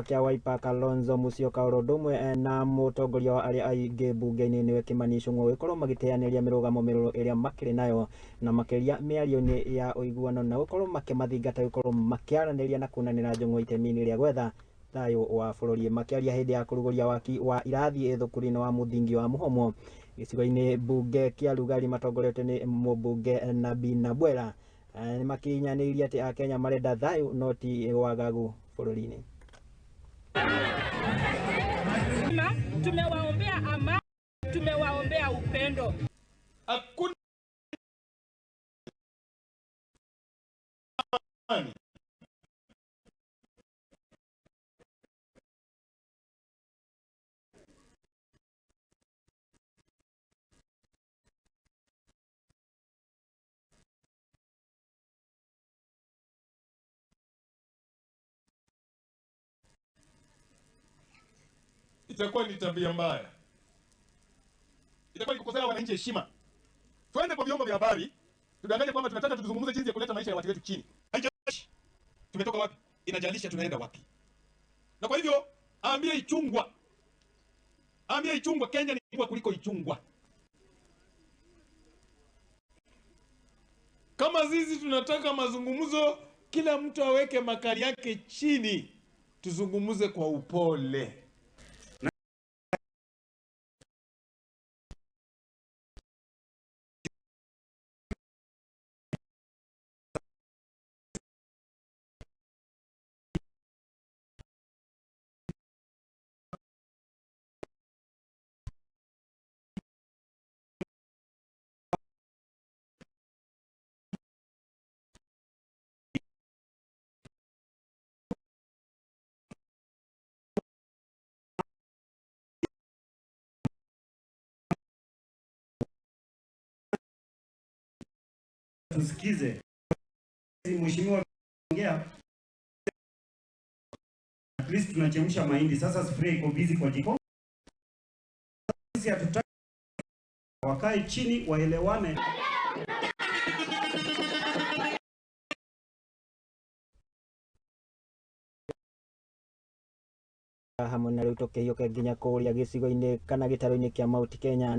Kĩa Wiper Kalonzo Musyoka oro ũndũ ũmwe na mũtongoria wa arĩa aingĩ mbunge-inĩ nĩwe Kimani Ichung'wa gũgĩkorwo magĩteanĩria mĩrũgamo mĩrũrũ ĩrĩa makĩrĩ nayo na makĩria mĩario-inĩ ya ũiguano na gũkorwo makĩmathingata gũkorwo makĩaranĩria na kunanĩra njũng'wa itemi-inĩ rĩa gwetha thayũ wa bũrũri. Makĩaria hĩndĩ ya kũrugũria waki wa irathi thukuru-inĩ wa mũthingi wa Mũhũmũ gĩcigo-inĩ mbunge kĩa Lugari matongoretio nĩ mũmbunge Nabii Nabwera, nĩ makinyanĩirie atĩ Akenya marenda thayũ no ti wagagu bũrũri-inĩ. Tumewaombea amani, tumewaombea upendo. Hakuna amani. Itakuwa ni tabia mbaya, itakuwa ni kukosea wananchi heshima. Twende kwa vyombo vya habari tudanganye kwamba tunataka tuzungumze jinsi ya kuleta maisha ya watu wetu chini. Haijalishi tumetoka wapi, inajalisha tunaenda wapi. Na kwa hivyo aambie Ichung'wah, aambie Ichung'wah, Kenya ni kubwa kuliko Ichung'wah. Kama sisi tunataka mazungumzo, kila mtu aweke makali yake chini, tuzungumze kwa upole. Tusikize mheshimiwa ongea, at least tunachemsha mahindi sasa, sufuria iko busy kwa jiko. Sisi hatutaki wakae chini waelewane. Hamwe na rĩu tũkĩhiũke nginya kũrĩa gĩcigo-inĩ kana gĩtarũ-inĩ kĩa Mount Kenya.